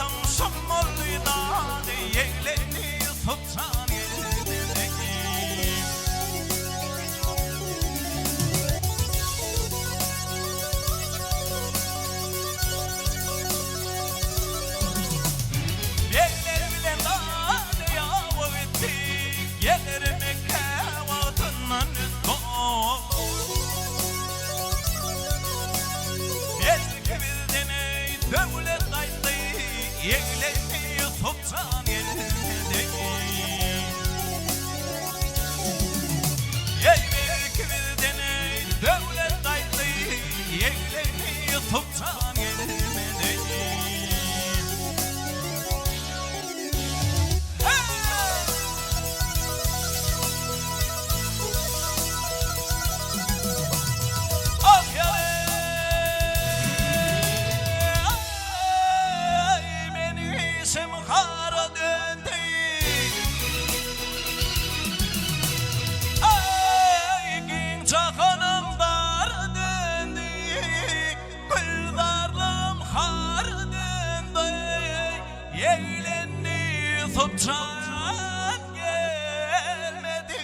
Wagtyň şum boldy dady, Ýeglendi Ýusup jan gelmedi. Begler bilen dady ýawa gitdi, Geler Mekgä wagtyndan ötdi. Belki bizden eý döwlet gaýtdy, Ýeglendi Ýusup jan gelmedi. Eý belki bizden eý döwlet gaýtdy, Ýeglendi Ýusup jan gelmedi. Ah ýaly meniň işim hara döndi. Aý giň jahanym dara döndi. Gülzarlygym hara döndi. Eglendi Ýusup jan gelmedi.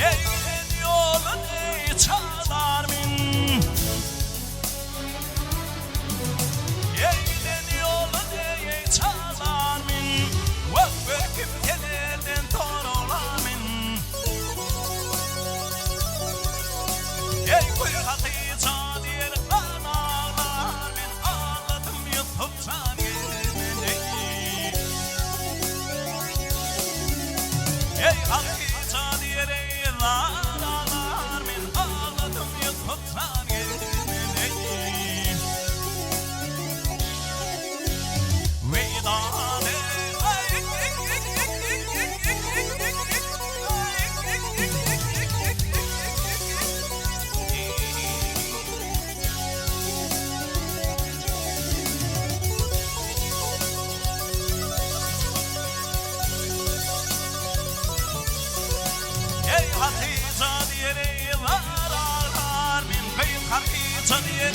Eglen ýoluny çalar men. Eglen ýoluny çalar men. Wah, kimselerden soraglar men. Eý gül Hatyja diýer han aglar men agladym Ýusup jan gelmedi. Eý Hatyja diýer eý zar aglar men agladym Ýusup jan gelmedi. Weýdany Eý Hatyja diýer eý zar aglar men gyz Hatyja diýer.